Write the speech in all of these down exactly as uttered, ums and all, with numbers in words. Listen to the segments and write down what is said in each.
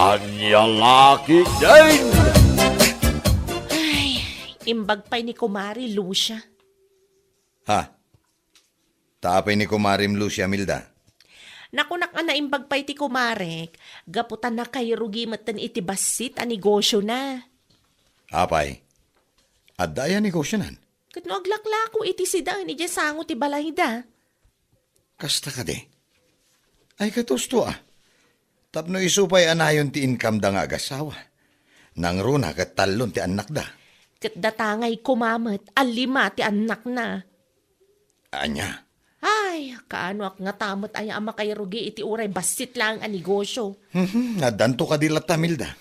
Ania la ketdin? Ay, imbag pay ni Kumari Lucia. Ha? Ta apay ni Kumarim Lucia, Milda? Nakunak a naimbag pay ti kumarek, gapu ta nakairugi metten iti bassit a negosiona. Apay? Adda aya negosionan? Ket no aglaklako iti sidaen idiay sango ti balayda. Kasta kadi? Ay, ket husto a. Tapno isu pay a nayon ti income da nga agasawa. Nangruna ket tallon ti annakda. Ket datangay koma met a lima ti annakna. Ania? Ay, kaanoak ngata met aya a makairugi iti uray bassit laeng a negosio. Mhm, addanto kadi latta, Milda.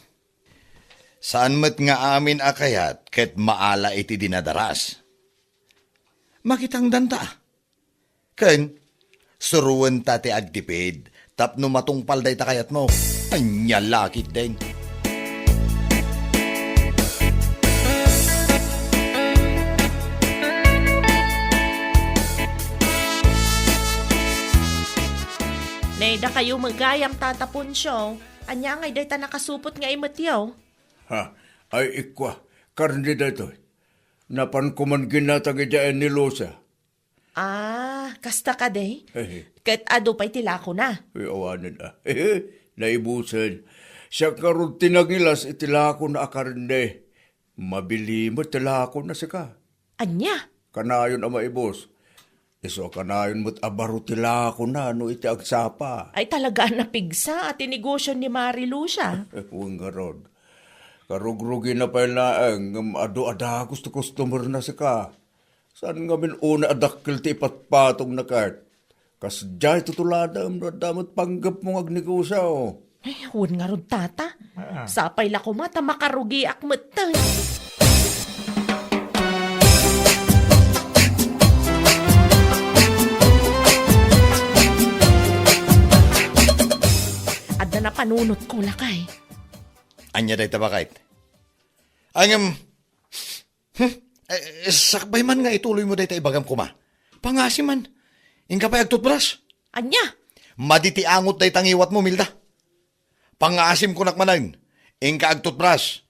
Saan met nga amin a kayat ket maala iti dinadaras. Makitangdanta. Ken, suruenta ti agtipid tapno matungpal dayta kayatmo. Ania la ketdin? Nay, dakayo met gayam, Tata Poncio. Ania ngay dayta nakasupot nga imetyo? Ha, ay ikua, karne daytoy. Napan koman ginatang idiay ni Lucia. Ah, kasta kadi? Hehe. Ket adu pay ti lakona? Ay, awanen a. Naibusen. Siak ngarud ti nangilas iti lakona a karne. Mabili met ti lakona sika. Ania? Kanayon a maibus. Isu a kanayon met a baro ti lakona no iti agsapa. Ay, talaga a napigsa a ti negosio ni Mari Lucia. Wen ngarud. Karugrugina pay laeng ngem adu a dagus ti customer-na sika. Saan ngamin unay a dakkel ti ipatpatongna ket? Kasdiay tutuladem no adda met panggepmo nga agnegosio. Ay, wen ngarud, Tata. Ah. Sapay la koma ta makarugiak metten. Adda napanunotko, lakay. Ania dayta, baket? Ngem, hmm? Eh, sakbay man nga ituloymo dayta ibagam koma. Pangaasim man. Inka pay agtutbras. Ania? Madi ti angot dayta ngiwatmo, Milda. Pangaasim kunak manen. Inka agtutbras.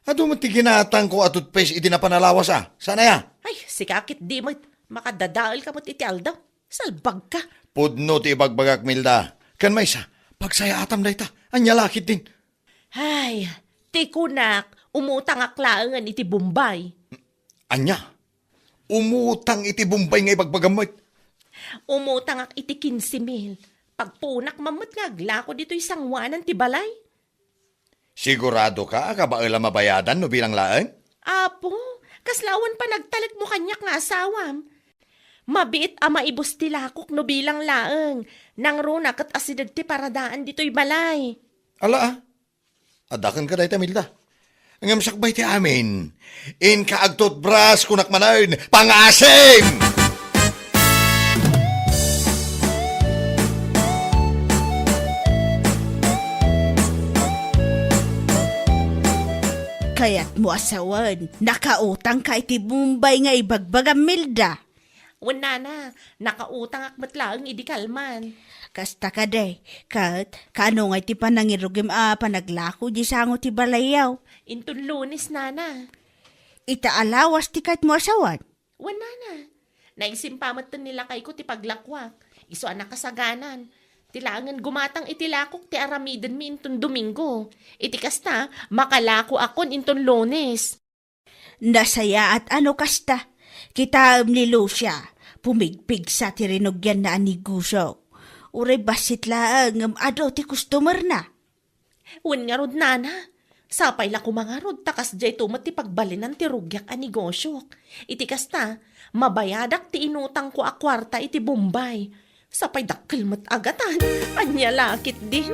Adu met ti ginatangko a toothpaste idi napan a lawas a. Saan aya? Ay, sika ketdi met. Makadadaelka met iti aldaw. Salbagka. Pudno ti ibagbagak, Milda. Ken maysa, pagsayaatam dayta. Ania la ketdin? Ay, ti kunak, umutangak laengen iti Bombay. Ania? Umutang iti Bombay nga ibagbagam met? Umutangak iti kinse mil. Pagpuonak man met nga aglako ditoy sangoanan ti balay. Siguradoka a kabael a mabayadan no bilang laeng? Apo, kasla awan panagtalekmo kaniak nga asawam. Mabiit a maibus ti lakok no bilang laeng. Nangruna ket asideg ti paradaan ditoy balay. Ala, a. Adda kenka dayta, Milda. Ngem sakbay ti amin, inka agtutbras, kunak manen, pangaasim! Kayatmo a sawen, nakautangka iti Bombay nga ibagbagam, Milda? Wen, nana, nakautangak met laeng idi kalman. Kasta kadi, ket kaano ngay ti panangirugim a panaglako di sango ti balayyo? Inton Lunes, nana. Ita a lawas ti kayatmo a sawen? Wen, nana. Naisem pa met ni lakayko ti paglakuak. Isu a nakasaganan. Ti laengen gumatang iti lakok ti aramidenmi inton Domingo. Iti kasta, makalakoakon inton Lunes. Nasayaat a no kasta. Kitaem ni Lucia, pumigpigsa ti rinugianna a negosio. Uray bassit laeng ngem adu ti customer-na. Wen ngarud, nana, sapay la koma ngarud ta kasdiay to met ti pagbalinan ti rugiak a negosiok. Iti kasta, mabayadak ti inutangko a kuarta iti Bombay. Sapay dakkel met a gatan. Ania la ketdin?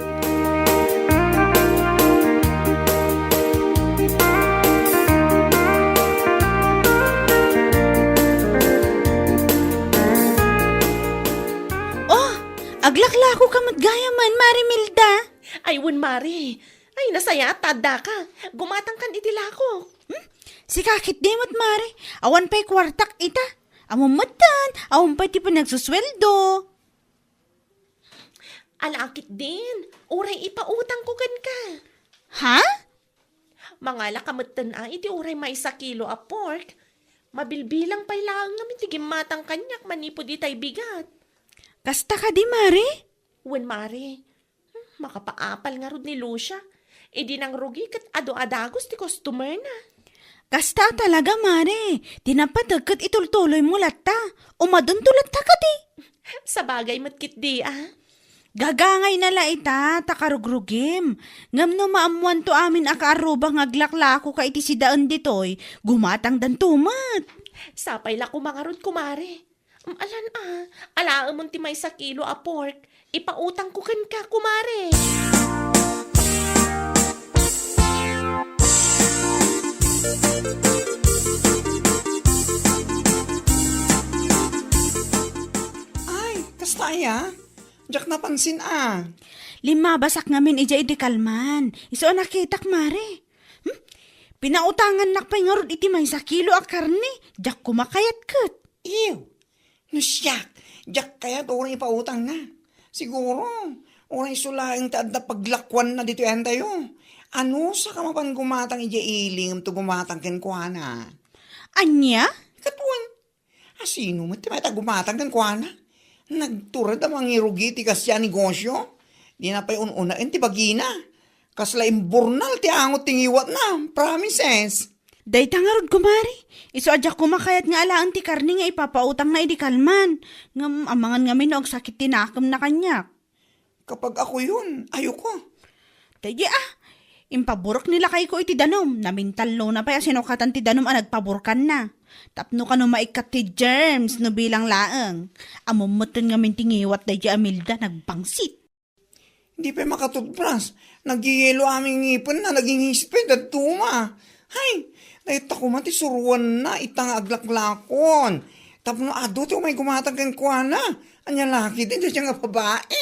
Oh, aglaklakoka met gayamen, Mari Milda. Ay, wen, Mari. Ay, nasayaat ta addaka. Gumatangkan iti lakok. Hmm? Sika ketdi met, Mari. Awan pay kuartak ita. Ammom metten, awan pay ti panagsusueldo. Ala ketdin, uray ipautangko kenka. Ha? Mangalaka metten a iti uray maysa kilo a pork. Mabilbilang pay laeng ngamin ti gimmatang kaniak manipud itay bigat. Kasta kadi, Mare? Wen, Mare. Hmm, makapaapal ngarud ni Lucia. Idi nangrugi ket adu a dagus ti customer na. Kasta a talaga, Mare. Ti napateg ket itultuloymo latta. Umadunto latta kadi. Sabagay met ketdi, a. Gagangayna la ita, ta karugrugim. Ngem no maammoanto amin a kaarruba nga aglaklakoka iti sidaen ditoy, gumatangdanto met. Sapay la koma ngarud, kumare. Am, alan a, alaemon ti maysa kilo a pork. Ipautangko kenka, kumare. Ay, kasta aya? Diak napansin a. Limmabasak ngamin idiay idi kalman. Isu a nakitak, Mare. Hmm? Pinautangannak pay ngarud iti maysa kilo a karne. Diak koma kayat ket. Ew. No siak, diak kayat uray ipautangna. Siguro, uray isu laeng ti adda paglakuanna ditoy entayo. Anusaka mapan gumatang idiay ili ngem to gumatang kenkuana. Ania? Ket wen, asino met ti mayat a gumatang kenkuana? Nagtured a mangirugi ti kasdiay a negosio. Dina pay un-unaen ti bagina. Kasla imburnal ti angot ti ngiwatna. Promises. Dayta ngarud, kumare. Isu a diak koma kayat nga alaen ti karne nga ipapautangna idi kalman. Ngem amangan ngamin no agsakit ti nakemna kaniak. Kapag ako yun, ayoko. Daydi a, impaburek ni lakayko iti danum. Namintallona pay a sinukatan ti danum a nagpaburkanna. Tapno kano maikkat ti germs no bilang laeng. Ammom metten ngamin ti ngiwat daydi a Milda, nagbangsit. Di pay makatutbras. Nagyeyelo amin ngipenna, naging hisped, dadduma. Hay, dayta koma ti suruanna ita nga aglaklakon. Tapno adu ti umay gumatang kenkuana. Ania la ketdi dayta nga babai?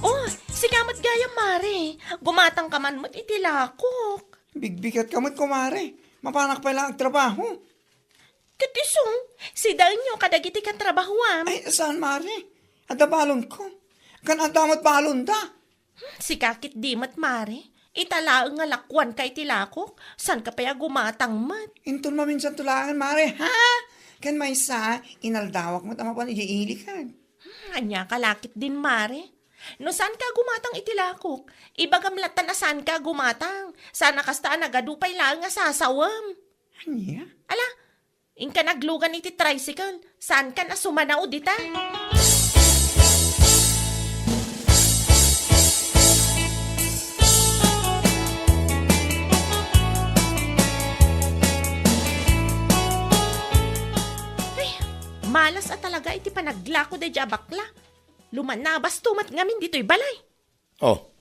Oh, sika met gayam, Mare. Gumatang ka man met iti lakok. Bigbigat ka met, kumare. Mapanak pay lang agtrabaho. Ket isu, sidaenyo kadagiti katrabahoam. Ay, saan, Mare? Adda balonko. Kan adda met balonda. Hmm, sika ketdi met, Mare. Ita laeng nga lakuanka iti lakok, saanka pay a gumatang met. Inton maminsanto laengen, Mare, ha? Ken maysa, inaldawak met a mapan idiay ilikan. Hmm, ania ka la ketdin, Mare? No saanka a gumatang iti lakok, ibagam lattan a saanka a gumatang. Saan a kasta a nagadu pay laeng a sasawem. Ania? Ala, inka naglugan iti tricycle. Saankan a sumanao dita. Ay, malas a talaga iti panaglako daydiay a bakla. Lumanabasto met ngamin ditoy balay. Oh.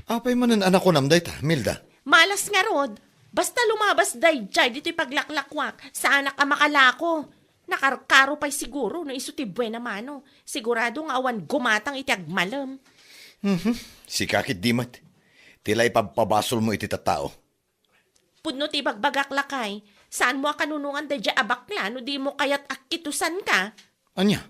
Apay manen a nakunam dayta, Milda? Malas ngarud. Basta lumabas daydiay ditoy paglaklakuak, saanak a makalako. Nakarkaro pay siguro no isu ti buena mano. Sigurado nga awan gumatang iti agmalem. Mhm. Sika ketdi met. Ti la ipabpabasolmo iti tattao. Pudno ti ibagbagak, lakay. Saanmo a kanunongan daydiay a bakla no dimo kayat a kitusanka? Ania?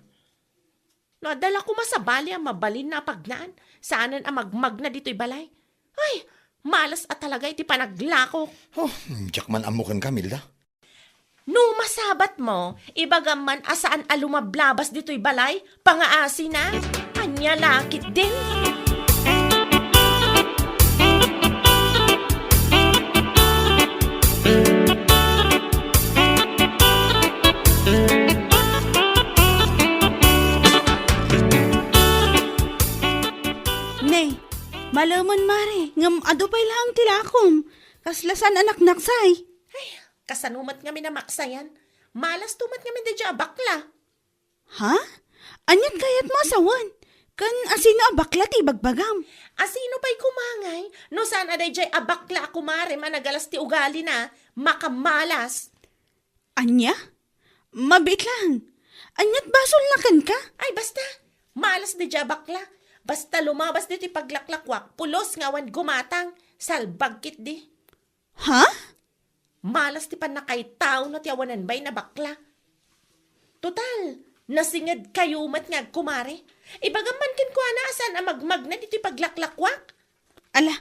No adda la koma sabali a mabalinna a pagnaan, saanen a magmagna ditoy balay. Ay, malas a talaga iti panaglakok. Oh, diak man ammo kenka, Milda. No masabatmo, ibagam man a saan a lumablabas ditoy balay, pangaasina. Ania la ketdin? Ne, malemen, Mare, ngem adu pay laeng ti lakom. Kasla saan a naknaksay. Ay, kasano met ngamin a maksayan? Malasto met ngamin daydiay a bakla. Ha? Aniat kayatmo a sawen? Ken asino a bakla ti ibagbagam? Asino pay koma ngay no saan a daydiay a bakla a kumarem a nagalas ti ugalina, makamalas? Ania? Mabiit laeng. Aniat basolna kenka? Ay, basta. Malas daydiay a bakla. Basta lumabas ditoy paglaklakuak, pulos nga awan gumatang. Salbag ketdi. Ha? Malas ti pannakaitaona ti awanan bain a bakla. Total, nasingedkayo met nga agkumare. Ibagam man kenkuana a saan a magmagna ditoy paglaklakuak. Ala,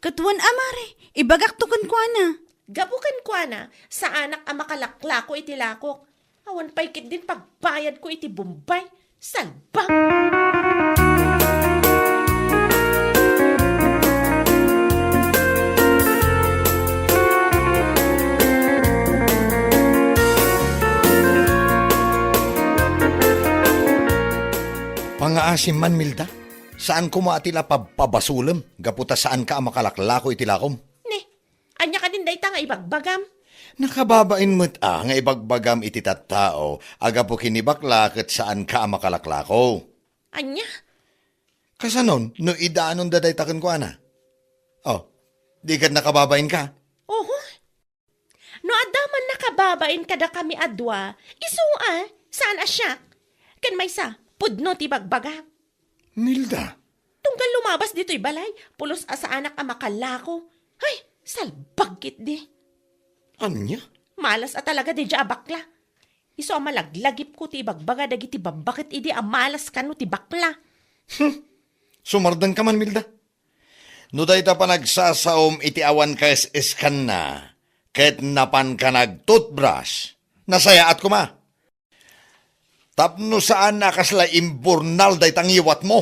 ket wen a mare, ibagakto kenkuana. Gapu kenkuana, saanak a makalaklako iti lakok. Awan pay ketdin pagbayadko iti Bombay. Salbag! Pangaasim man, Milda. Saan koma a ti la pabpabasolem gapu ta saanka a makalaklako iti lakom. Ne, ania kadin dayta nga ibagbagam? Nakababain met a nga ibagbagam iti tattao a gapu ken ni bakla ket saanka a makalaklako. Ania? Kasanon no idanon da dayta kenkuana? Oh, di ket nakababainka? Oho. No adda man nakababain kadakami a dua, isu a, saan a siak. Ken maysa, pudno ti bagbaga. Nilda. Tunggal lumabas ditoy balay, pulos a saanak a makalako. Hay, salbag ketdi. Ania? Malas a talaga daydiay a bakla. Isu a malaglagipko ti ibagbaga dagiti babbaket idi a malas kano ti bakla. Hmm. Sumardengka man, Milda. No dayta panagsasaom iti awan kaes-eskanna, ket napanka nag-toothbrush, nasayaat koma. Tapno saan a kasla imburnal dayta ngiwatmo.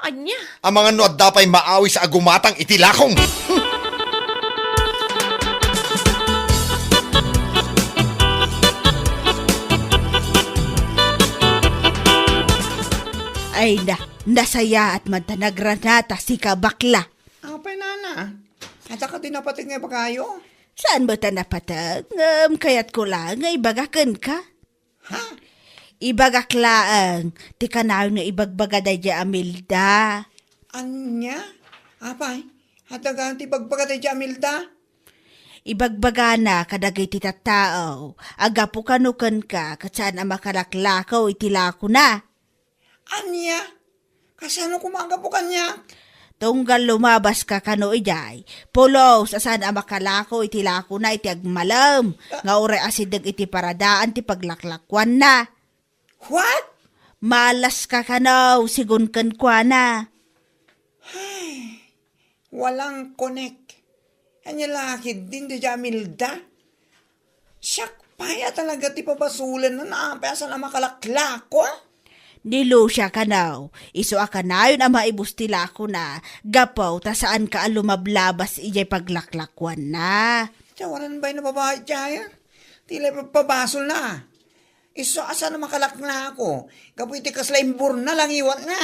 Ania? Amangan no adda pay maawis a gumatang iti lakong. Ay na, nasayaat man ta nagranata sika, bakla. Apay, nana? Adda kadi napateg nga ibagayo? Saan met a napateg? Ngem kayatko laeng nga ibaga kenka. Ha? Ibagak laeng ti kanayon nga ibagbaga daydiay a Milda. Ania? Apay, adda gayam ti ibagbaga daydiay a Milda? Ibagbagana kadagiti tattao a gapu kano kenka ket saan a makalaklako iti lakona. Ania? Kasano koma a gapu kaniak? Tunggal lumabaska kano idiay, pulos a saan a makalako iti lakona iti agmalem nga uray asideg iti paradaan ti paglaklakuanna. What? Malaska kano, sigun kenkuana. Ay, walang connect. Ania la ketdin daydiay a Milda? Siak pay a talaga ti pabasolenna, apay a saan a makalaklako? Ni Lucia kano, isu a kanayon a maibus ti lakona, gapu ta saanka a lumablabas idiay paglaklakuanna. Ti awanan bain a babai diay, ti la pabasolna. Isu a saan a makalaklako, gapu iti kasla imburnal a ngiwatna.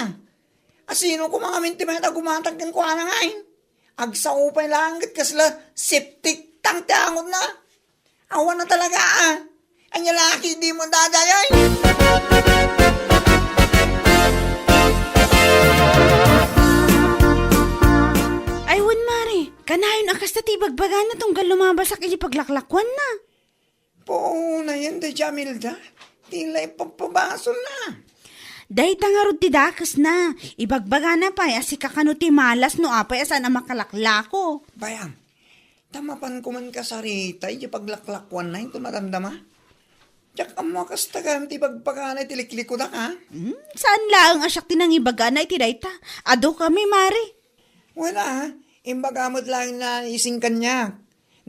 A sino koma ngamin ti mayat a gumatang kenkuana ngay? Agsao pay laeng ket kasla septic tank ti angotna. Awan a talaga, a. Ania la ketdi dayta, ay? Ay, wen, mare. Kanayon a kasta ti ibagbagana tunggal lumabasak iti paglaklakuanna. Puonayen daydiay a Milda, ti la ipagpabasolna. Dayta ngarud ti dakesna. Ibagbagana pay a sika kano ti malas no apay a saan a makalaklako. Bayam, ta mapan koman kasarita iti paglaklakuanna inton madamdama. Diak ammo a kasta gayam ti ibagbagana iti liklikudak, a? Hmm, saan laeng a siak ti nangibagana iti dayta. Adu kami, mare. Wen a, imbaga met laeng ni Ising kaniak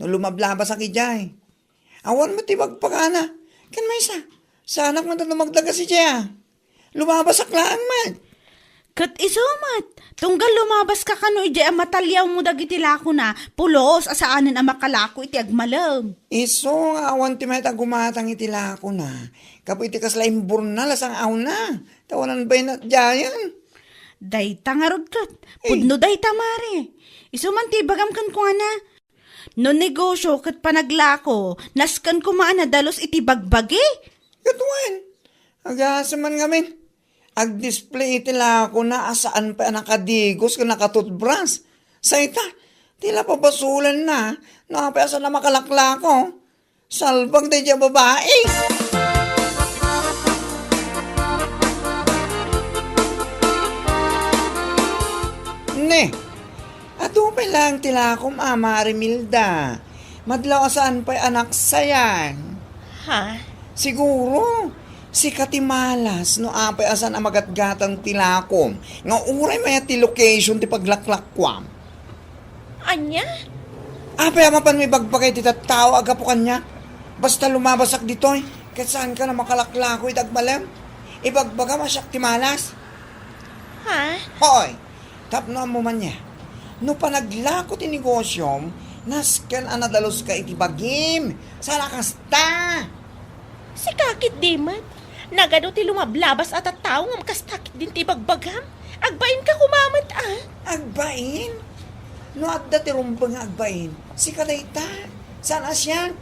no lumablabasak idiay. Awan met ti ibagbagana. Ken maysa, saanak met a dumagdagas idiay, a. Lumabasak laeng met. Ket isu met, tunggal lumabaska kano idiay a mataliawmo dagiti lakona, pulos a saanen a makalako iti agmalem. Isu nga awan ti mayat a gumatang iti lakona, gapu iti kasla imburnal a sang-awna, ta awanan bain a diayen. Dayta ngarud ket, eh, pudno dayta, mare. Isu man ti ibagam kenkuana. No negosio ket panaglako, nasken koma a nadalus iti bagbagi. Ket wen, agasem man ngamin. Agdisplay iti lakona a saan pay a nakadigos ken nakatutbras. Sayta, ti la pabasolenna no apay a saan a makalaklako. Salbag daydiay a babai. Ne, adu pay laeng ti lakom a, Mare Milda. Madlaw a saan pay a naksayan. Ha? Siguro, sika ti malas no apay a saan a magatgatang ti lakom nga uray mayat ti location ti paglaklakuam. Ania? Apay a mapanmo ibagbaga iti tattao a gapu kaniak? Basta lumabasak ditoy, ket saanka a makalaklako iti agmalem? Ibagbagam a siak ti malas? Ha? Hoy! Tapno ammom ania, no panaglako ti negosiom, nasken a nadaluska iti bagim. Saan a kasta? Sika ketdi met. Nagadu ti lumablabas a tattao ngem kasta ketdin ti ibagbagam. Agbainka koma met, a. Agbain? No adda ti rumbeng nga agbain, sika dayta. Saan a siak?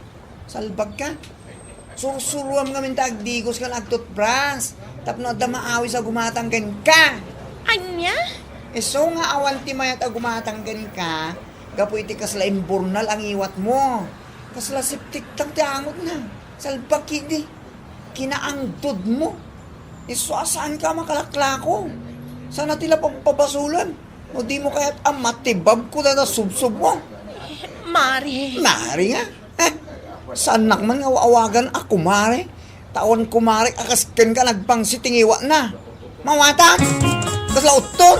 Salbagka. Sursuruam ngamin ta agdigos ken agtutbras tapno adda maawis a gumatang kenka. Ania? Isu nga awan ti mayat a gumatang kenka gapu iti kasla imburnal a ngiwatmo. Kasla septic tank ti angotna. Salbag ketdi. Kinaangdodmo. Isu a saanka a makalaklako. Saan a ti la pagpabasolem. No dimo kayat a matibabko dayta subsobmo. Mare. Mare nga? Eh, saannak man nga awagan a kumare. Ta awan kumare a kas kenka nagpangsit ti ngiwatna. Mawatan! Kasla utton!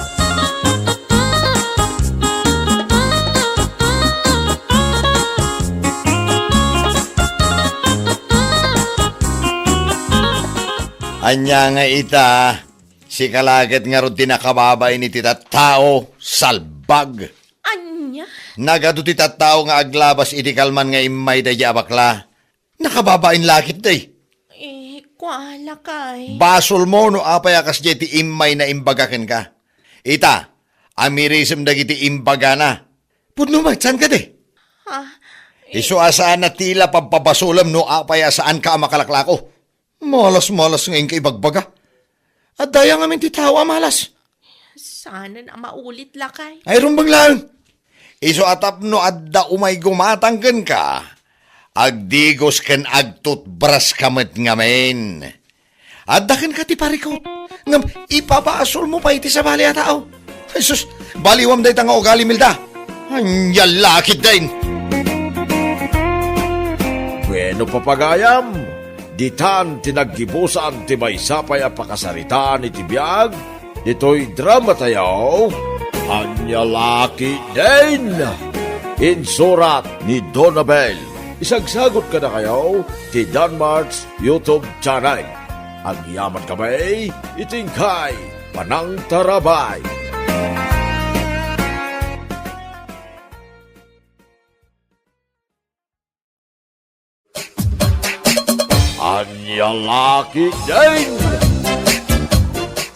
Ania nga ita, sika la ket ngarud ti nakababain iti tattao, salbag. Ania? Nagadu ti tattao nga aglabas iti kalman nga immay daydi a bakla. Nakababain la ketdi. Eh, kua, lakay. Basolmo no apay a kasdiay ti immayna imbaga kenka. Ita, amirisem dagiti imbagana. Pudno met, saan kadi? Ha? Isu a saan a ti la pagpabasolem no apay a saanka a makalaklako. Malas-malas nga inka ibagbaga. Adda aya ngamin ti tao a malas? Saanen a maulit, lakay. Ay, rumbeng laeng. Isu a tapno adda umay gumatang kenka, agdigos ken agtutbraska met ngamin. Adda kenka ti parikut, ngem ipabasolmo pay ti sabali a tao. Jesus, baliwam dayta nga ugali, Milda. Ania la ketdin? Bueno, papagayam, ditan ti naggibusan ti maysa pay a pakasaritaan iti biag ditoy dramatayo, Ania la ketdin? Insurat ni Donabel. Isagsagut kadakayo ti Danmart's YouTube channel. Agyaman kami iti inkay panangtarabay. Ania la ketdin?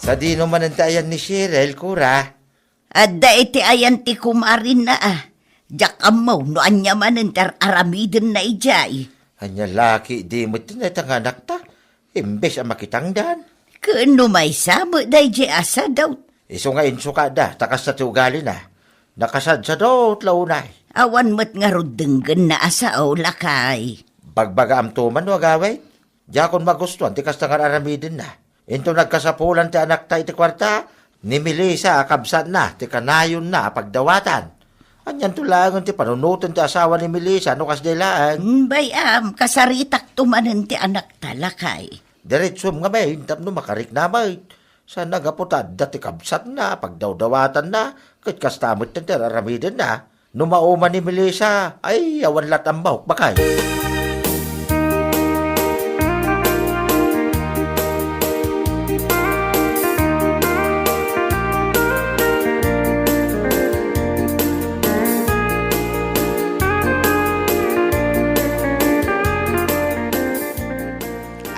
Sadino manen ti ayan ni Cheryl, kura? Adda iti ayan ti kumarinna, a. Diak ammo no ania manen ti ar-aramidenna idiay. Ania la ketdi met ti naitanganakta? Imbes a makitangdan. Ken no maysa met daydiay a sadot. Isu nga insukada, ta kasta ti ugalina. Nakasadsadot la unay. Awan met ngarud denggenna a sao, lakay. Bagbagaamto man no agawid? Diakon magustuan ti kasta nga ar-aramidenna. Inton nagkasapulan ti anakta iti kuarta, ni Melissa a kabsatna ti kanayonna a pagdawatan. Anianto laengen ti panunoten ti asawa ni Melissa no kasdiay laeng? Mm, bay-am, kasaritakto manen ti anakta, lakay. Diretsom ngamin tapno makarikna met. Saan a gapu ta adda ti kabsatna a pagdawdawatanna, ket kasta met ti ar-aramidenna. No mauma ni Melissa, ay, awan lat' a maukbakay.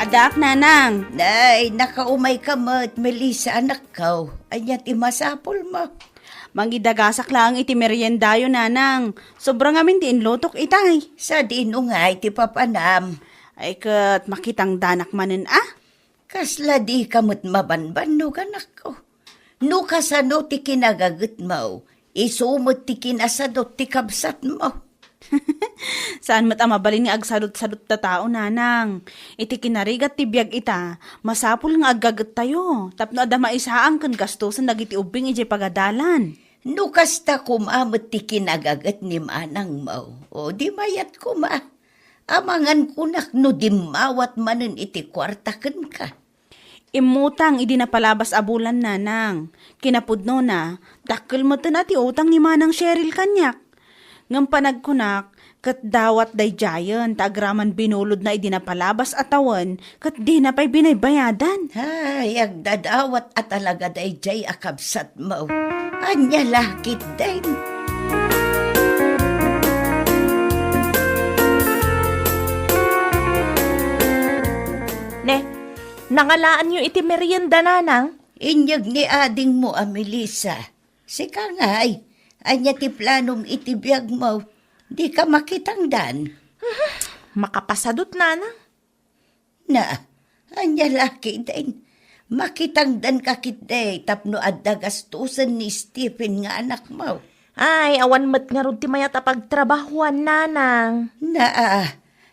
Addaak, nanang. Nay, nakaumayka met, Melissa, anakko. Ania ti masapulmo? Mangidagasak laeng iti meriendayo, nanang. Sobra ngamin ti inlutok itay. Sadino ngay ti papanam? Ay, ket makitangdanak manen, a? Kasla dika met mabanbannog, anakko. No kasano ti kinagagetmo, isu met ti kinasadot ti kabsatmo. Saan met a mabalin nga agsadutsadot ta tao, nanang. Iti kinarigat ti biag ita, masapul nga aggagettayo tapno adda maisaang ken gastosen dagiti ubbing idiay pagadalan. No kasta koma met ti kinagaget ni manangmo, o di mayat koma. Amangan kunak no dimmawat manen iti kuarta kenka. Immutang idi napalabas a bulan, nanang. Kinapudnona, dakkel metten a ti utang ni Manang Cheryl kaniak. Ngem panagkunak, ket dawat daydiayen ta agraman binulodna idi napalabas a tawen ket dina pay binaybayadan. Ay, agdadawat a talaga daydiay a kabsatmo. Ania la ketdin? Ne, nangalaanyo iti merienda, nanang? Inyeg ni adingmo a Melissa. Sika ngay, ania ti planom iti biagmo? Dika makitangdan? Makapasadut, nanang. Na, ania la ketdin? Makitangdanka ketdi tapno adda gastusen ni Stephen nga anakmo. Ay, awan met ngarud ti mayat a pagtrabahoan, nanang. Na,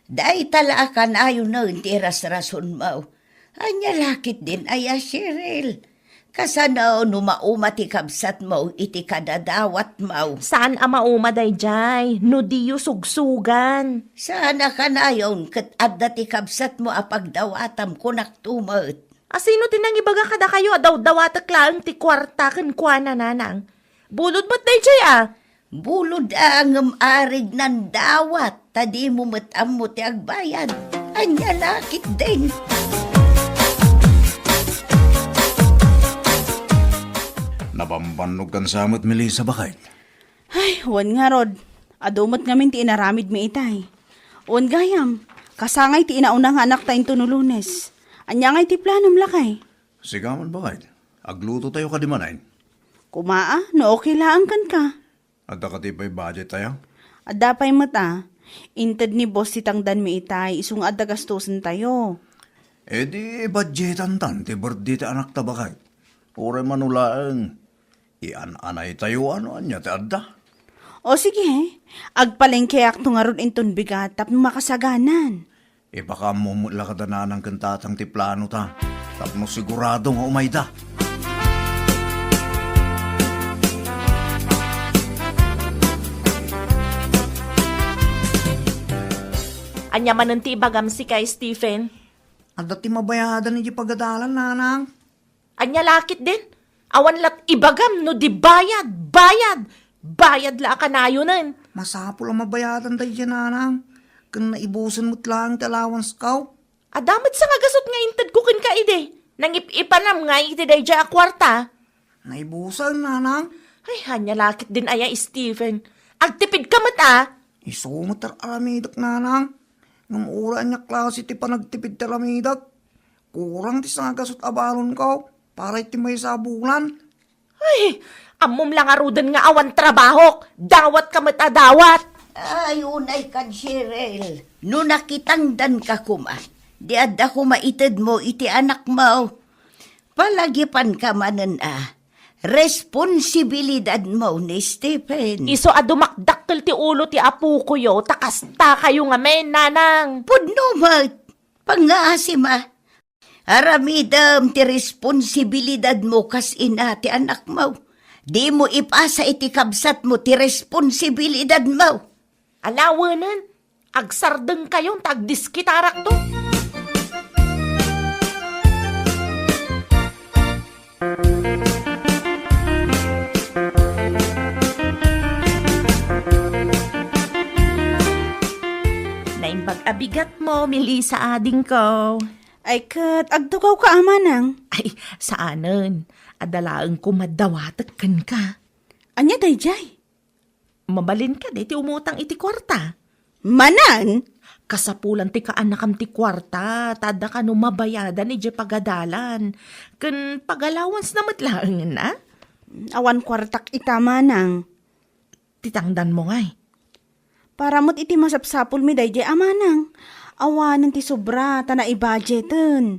dayta la a kanayonen ti irasrasonmo. Ania la ketdin aya, Cheryl? Kasano no mauma ti kabsatmo iti kadadawatmo? Saan a mauma daydiay, no diyo sugsugan. Saan a kanayon ket adda ti kabsatmo a pagdawatam, kunakto met. A sino ti nangibaga kadakayo a dawdawatek laeng ti kuarta kenkuana, nanang? Bulod met daydiay a. Bulod a ngem arignan dawat, ta dimo met ammo ti agbayad. Ania la ketdin? Nabambannog kan sa met, Melissa, baket? Ay, wen ngarud. Adu met ngamin ti inaramidmi itay. Wen gayam, kasangay ti inauna nga anakta intono Lunes. Ania ngay ti planom, lakay? Sika man, baket. Aglutotayo kadi manen. Kumaa, no okay laeng kenka. Adda kadi pay budget tayo? Adda pay met a. Inted ni boss ti tangdanmi itay, isu nga adda gastosentayo. E di budgetantan ti birthday ti anakta, baket. Uray mano laeng, ian-anaytayo no ania ti adda. O sige, agpalengkeakto ngarud inton bigat tapno makasaganan. Ipakaammo met la kada nanang ken tatang ti planota tapno sigurado nga umayda. Ania manen ti ibagam sika, Stephen? Adda ti mabayadan iti pagadalan, nanang. Ania la ketdin? Awan lat ibagam no di bayad, bayad, bayad la a kanayonen. Masapul a mabayadan daydiay, nanang. Ken naibusen met laeng ti allowanceko. Adda met sangagasut nga intedko kenka idi. Nangip-ipanam nga iti daydiay a kuarta. Naibusen, nanang. Ay, ania la ketdin aya, Stephen. Agtipidka met a. Isu met ti ar-aramidek, nanang. Ngem uray ania klase ti panagtipid ti aramidek, kurang ti sangagasut a balonko para iti maysa a bulan. Ay, ammom la ngaruden nga awan trabahok. Dawatka met a dawat. Ay, unay kan, Cheryl. No nakitangdanka koma, di adda koma itedmo iti anakmo. Palagipanka manen a responsibilidadmo ni Stephen. Isu a dumakdakkel ti ulo ti apokoyo, ta kastakayo ngamin, nanang. Pudno met. Pangngaasim a. Aramidem ti responsibilidadmo kas ina ti anakmo. Dimo ipasa iti kabsatmo ti responsibilidadmo. Alawenen, agsardengkayon ta agdiskitarakto. Naimbag a bigatmo, Melissa, adingko. Ay ket, agtugawka a manang? Ay, saanen. Adda laeng koma dawatek kenka. Ania daydiay? Mabalin kadi ti umutang iti kuarta? Manen? Kasapulan ti kaanakam ti kuarta, ta adda kano mabayadan idiay pagadalan. Ken pag-allowance na met laengen a? Awan kuartak ita, manang. Ti tangdanmo ngay? Para met iti masapsapulmi daydiay a manang. Awanen ti sobra, ta naibudgeten.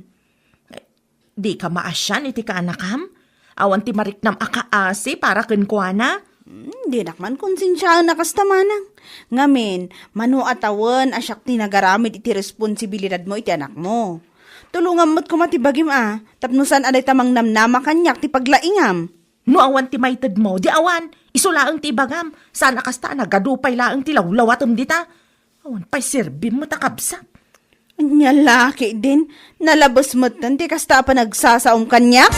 Dika maasian iti kaanakam? Awan ti mariknam a kaasi para kenkuana? Hmm, dinak man konsensiaen a kasta, manang. Ngamin, mano a tawen a siak ti nagaramid iti responsibilidadmo iti anakmo. Tulongam met koma ti bagim a, tapno saan a dayta mangnamnama kaniak ti paglaingam. No awan ti maitedmo, di awan. Isu laeng ti ibagam. Saan a kasta a nagadu pay laeng ti lawlawatem dita. Awan pay serbim met a kabsat. Ania la ketdin, nalabes metten ti kasta a panagsasaom kaniak?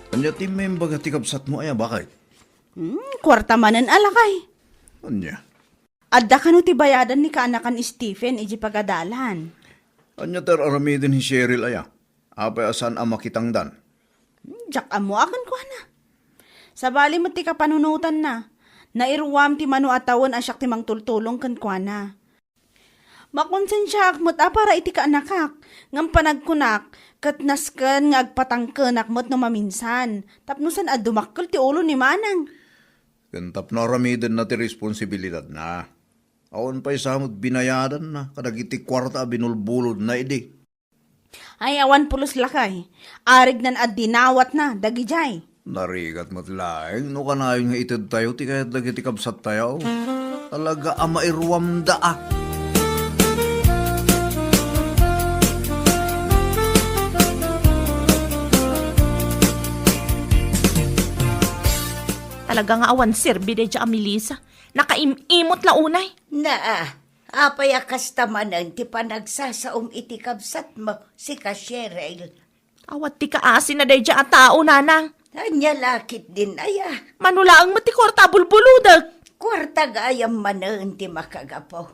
Ania ti imbaga ti kabsatmo aya, baket? Hmm, kuarta manen a lakay. Ania? Adda kano ti bayadan ni kaanakan Stephen idiay pagadalan. Ania ti ar-aramiden ni Cheryl aya? Apay a saan a makitangdan? Hmm, diak ammo a kenkuana. Sabali met ti kapanunotanna. Nairuam ti mano a tawen a siak ti mangtultulong kenkuana. Makonsensiaak met a para iti kaanakak, ngem panagkunak, ket nasken nga agpatangkenak met no maminsan, tapno saan a dumakkel ti ulo ni Manang. Ken tapno aramidenna ti responsibilidadna. Awan pay sa met binayadanna kadagiti kuarta a binulbulodna idi. Ay, awan pulos lakay. Arignan a dinawatna dagidiay. Narigat met laeng no kanayon nga itedtayo ti kayat dagiti kabsattayo. Talaga a mairuamda a. Talaga nga awan serbi daydiay a Melissa. Nakaim-imot la unay. Naa, apay a kasta manen ti panagsasaom iti kabsatmo, sika Cheryl? Awan ti kaasina daydiay a tao, nanang. Ania la ketdin aya? Mano laeng met ti kuarta a bulbulodek? Kuarta gayam manen ti makagapu.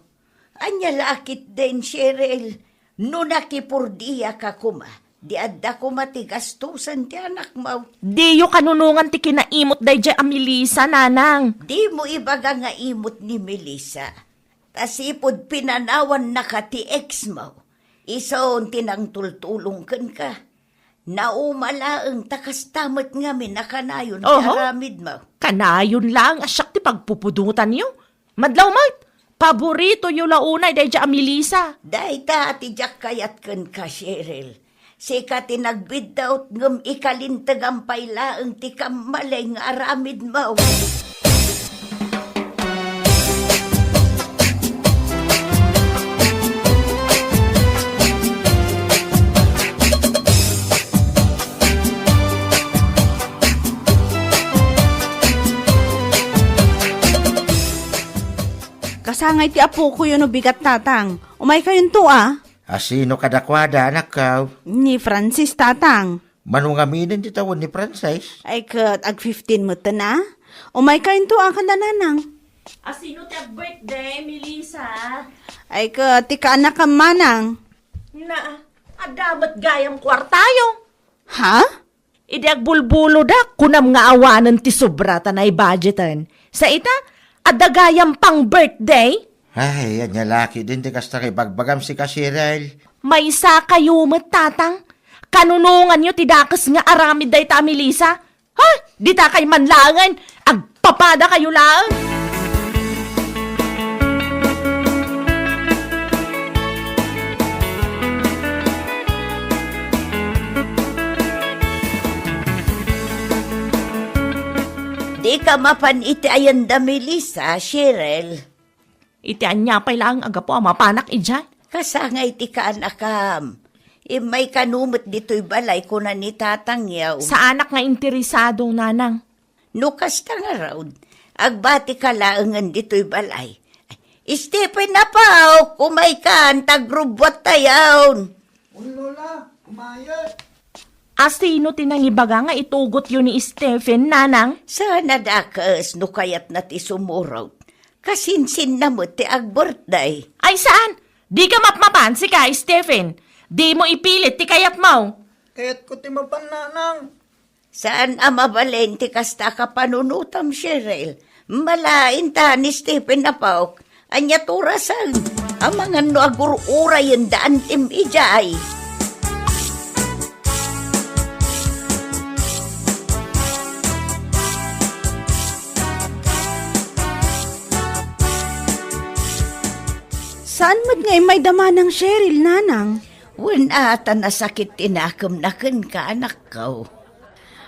Ania la ketdin, Cheryl? No nakipurdiaka koma, di adda koma ti gastusen ti anakmo. Diyo kanunongan ti kinaimot daydiay a Melissa, nanang. Dimo ibaga nga imot ni Melissa. Ta sipud pinanawannaka ti exmo, isun ti nangtultulong kenka. Nauma laeng ta kasta met ngamin a kanayon ti Oho. aramidmo. Kanayon laeng a siak ti pagpupudotanyo. Madlaw met, paboritoyo la unay daydiay a Melissa. Dayta ti diak kayat kenka, Cheryl. Sika ti nagbiddut ngem ikalintegam pay laeng ti kammalay nga aramidmo. Kasangay ti apokoyo no bigat, Tatang. Umaykayonto a. A sino kadakuada, anakko? Ni Francis, Tatang. Mano ngaminen ti tawen ni Francis? Ay ket, ag fifteen metten a. Umaykayonto a kada, Nanang. A sino ti ag-birthday, Melissa? Ay ket, ti kaanakam, Manang. Na, adda met gayam kuartayo. Ha? Idi agbulbulodak, kunam nga awanen ti sobra ta naibudgeten. Sa ita, adda gayam pang-birthday? Ay, ania la ketdin ti kasta nga ibagbagam, sika Cheryl? Maysakayo met, Tatang. Kanunonganyo ti dakes nga aramid dayta a Melissa. Ha? Ditakay man laengen, agpapadakayo laeng. Dika mapan iti ayanda, Melissa, Cheryl. Iti ania pay laeng a gapu a mapanak idiay? Kasangay ti kaanakam. Immay kano met ditoy balay, kuna ni tatangyo. Saanak nga interesado, nanang. No kasta ngarud, agbatika laengen ditoy balay. Stephen, apo, umaykan, ta agrubbuattayon. Wen, Lola, kumayat. A sino ti nangibaga nga itugotyo ni Stephen, nanang? Saan a dakes no kayatna ti sumurot. Kasinsinna met ti ag-birthday. Ay, saan? Dika mapmapan, sika, Stephen. Dimo ipilit ti kayatmo. Kayatko ti mapan, nanang. Saan a mabalin ti kasta a kapanunotam, Cheryl. Malain ta ni Stephen, apok. Ania ti orasen? Amangan no agur-urayenda antim idiay. Saan met nga immay da manang Cheryl, nanang? Wen a, ta nasakit ti nakemna kenka, anakko.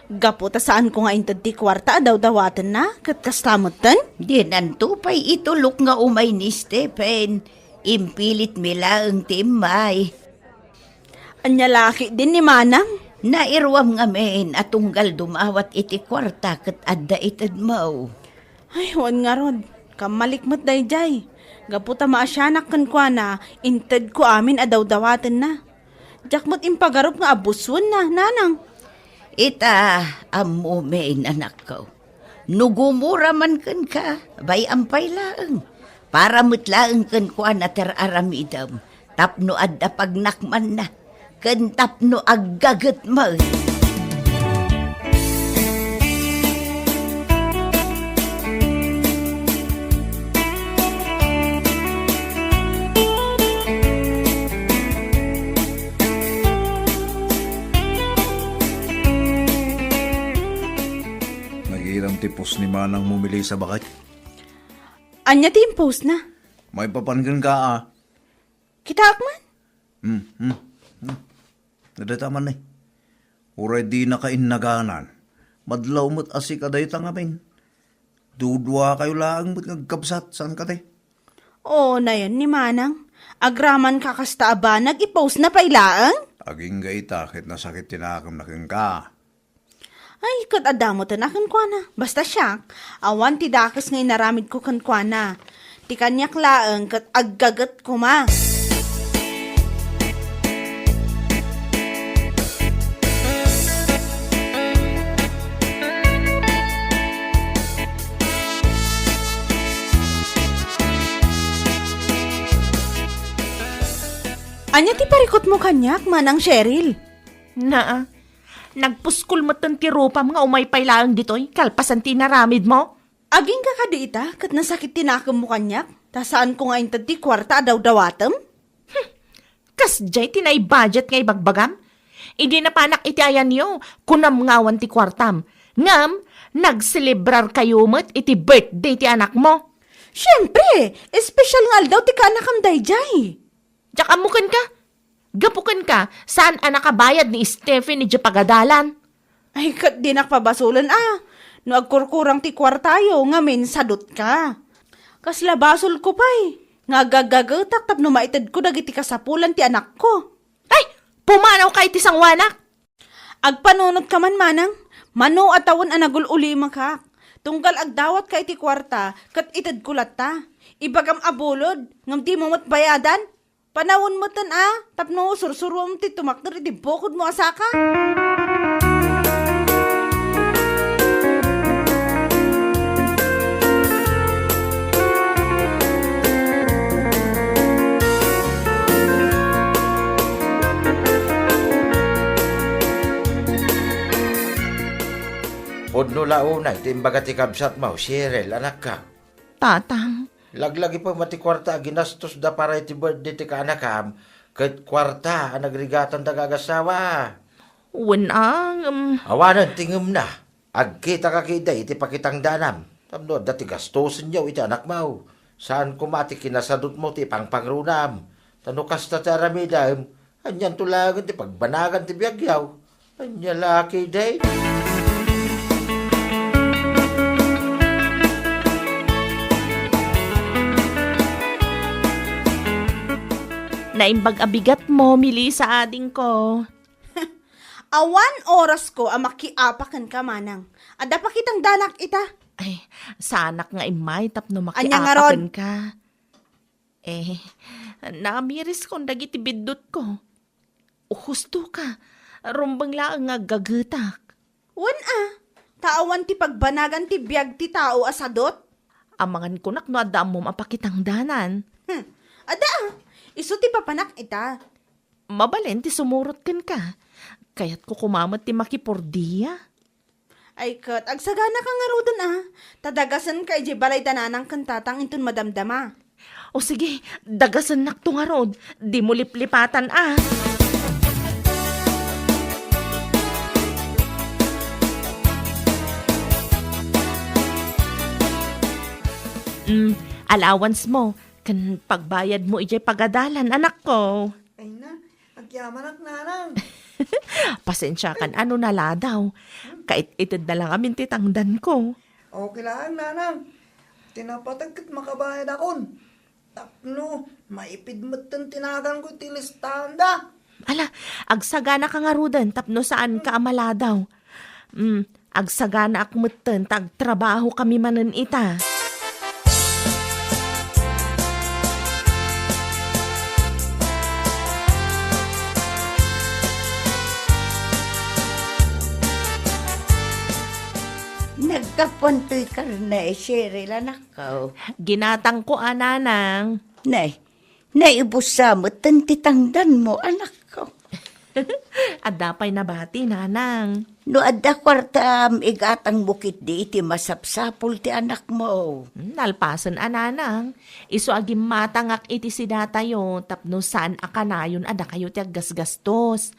Gapu ta saanko nga inted ti kuarta a dawdawatenna, ket kasta metten? Dinanto pay itulok nga umay ni Stephen. Impilitmi laeng ti immay. Ania la ketdin ni Manang? Nairuam ngamin a tunggal dumawat iti kuarta ket adda itedmo. Ay, wen ngarud. Kammalik met daydiay. Gapu ta maasianak kenkuana, intedko amin a dawdawatenna. Diak met impagarup nga abuswenna, Nanang. Ita, ammomin, anakko. No gumura man kenka, bay-am pay laeng. Para met laeng kenkuana ti ar-aramidem, tapno adda pagnakmanna, ken tapno aggagetmo. Nagiram ti post ni Manangmo, Melissa, baket? Ania ti impostna? Maipapan kenka, a. Kitaek man? Hmm, hmm, hmm. Nadata man, eh. Uray dinaka innaganan. Madlaw met a sika dayta ngamin. Duduakayo laeng met nga agkabsat, saan kadi? Oo, nayon ni Manang. Agraman ka kasta a banag, ipostna pay laeng? Agingga ita ket nasakit ti nakemna kenka. Ay, ket adda met a kenkuana. Basta siak, awan ti dakes nga inaramidko kenkuana. Ti kaniak laeng ket aggaget koma. Ania ti parikutmo kaniak, Manang Cheryl? Naa, nagpuskol metten ti rupam nga umay pay laeng ditoy, kalpasan ti inaramidmo. Agingga kadi ita, ket nasakit ti nakemmo kaniak, ta saanko nga inted ti kuarta a dawdawatem? Hmm, kasdiay ti nai-budget nga ibagbagam? Idi napanak iti ayanyo, kunam nga awan ti kuartam. Ngem, nagselebrarkayo met iti birthday ti anakmo. Siempre, espesyal nga aldaw ti kaanakam daydiay. Diak ammo kenka. Gapu kenka, saan a nakabayad ni Stephen idiay pagadalan. Ay, ket dinak pabasolen a. No agkurkurang ti kuartayo, ngamin sadutka. Kasla basolko pay, nga agagagetak tapno maitedko dagiti kasapulan ti anakko. Ay, pumanawka iti sangoanak! Agpanunotka man, Manang. Mano a tawen a nagul-ulimakak. Tunggal agdawatka iti kuarta, ket itedko latta. Ibagam a bulod, ngem dimo met bayadan. Panawen metten a, tapno sursuruam ti tumakder iti bukodmo a saka. Pudno la unay ti imbaga ti kabsatmo, Cheryl, anakko. Tatang. Laglagipem a ti kuarta a ginastosda para iti birthday ti kaanakam, ket kuarta a nagrigatanda nga agassawa. Wen a, ngem. Awanen ti ngemna. Agkitaka ketdi iti pakitangdanam. Tapno adda ti gastosenyo iti anakmo. Saan koma ti kinasadutmo ti ipangpangrunam. Ta no kasta ti aramidem, anianto laengen ti pagbanagan ti biagyo? Ania la ketdi? Naimbag a bigatmo, Melissa, adingko. Awan orasko a makiapa kenka, Manang. Adda pakitangdanak ita. Ay, saanak nga immay tapno makiapa kenka. Ania ngarud? Eh, naamiriskon dagiti biddutko. Husto ka, rumbeng laeng nga aggagetak. Wen a, ta awan ti pagbanagan ti biag ti tao a sadut. Amangan kunak no adda ammom a pakitangdanan. Hmm, adda a, isu ti papanak ita. Mabalin ti sumurot kenka. Kayatko koma met ti makipurdia. Ay ket, agsaganaka ngaruden a. Ta dagasenka idiay balay da nanang ken tatang inton madamdama. O sige, dagasennakto ngarud. Dimo liplipatan a. Mm, allowance mo, ken pagbayad mo idiay pagadalan, anakko. Ay na, agyamanak, Nanang. Pasensiakan a no naladaw. Kait-ited na lang amin ti tangdanko. Okay lang, Nanang. Ti napateg ket makabayadakon. Tapno maipid metten ti naganko iti listanda. Ala, agsaganaka ngaruden tapno saanka a maladaw. Mm, agsaganaak metten ta agtrabahokami manen ita. Naggapuan toy karne, Cheryl, anakko. Ginatangko a, nanang. Nay, naibussa metten ti tangdanmo, anakko. Adda pay nabati, nanang. No adda kuartam, igatangmo ketdi iti masapsapul ti anakmo. Hmm, nalpasen a, nanang. Isu a gimmatangak iti sidatayo tapno saan a kanayon a dakayo ti aggasgastos.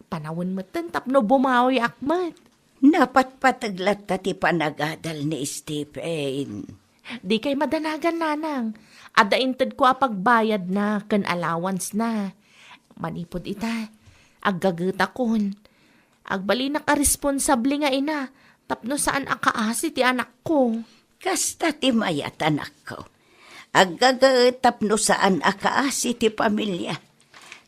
Panawen metten tapno bumawiak met. Napatpateg latta ti panagadal ni Stephen. Dikay madanagan, nanang. Adda intedko a pagbayadna ken allowance-na. Manipud ita, aggagetakon. Agbalinak a responsable nga ina tapno saan a kaasi ti anakko. Kasta ti mayat, anakko. Aggaget tapno saan a kaasi ti pamilia.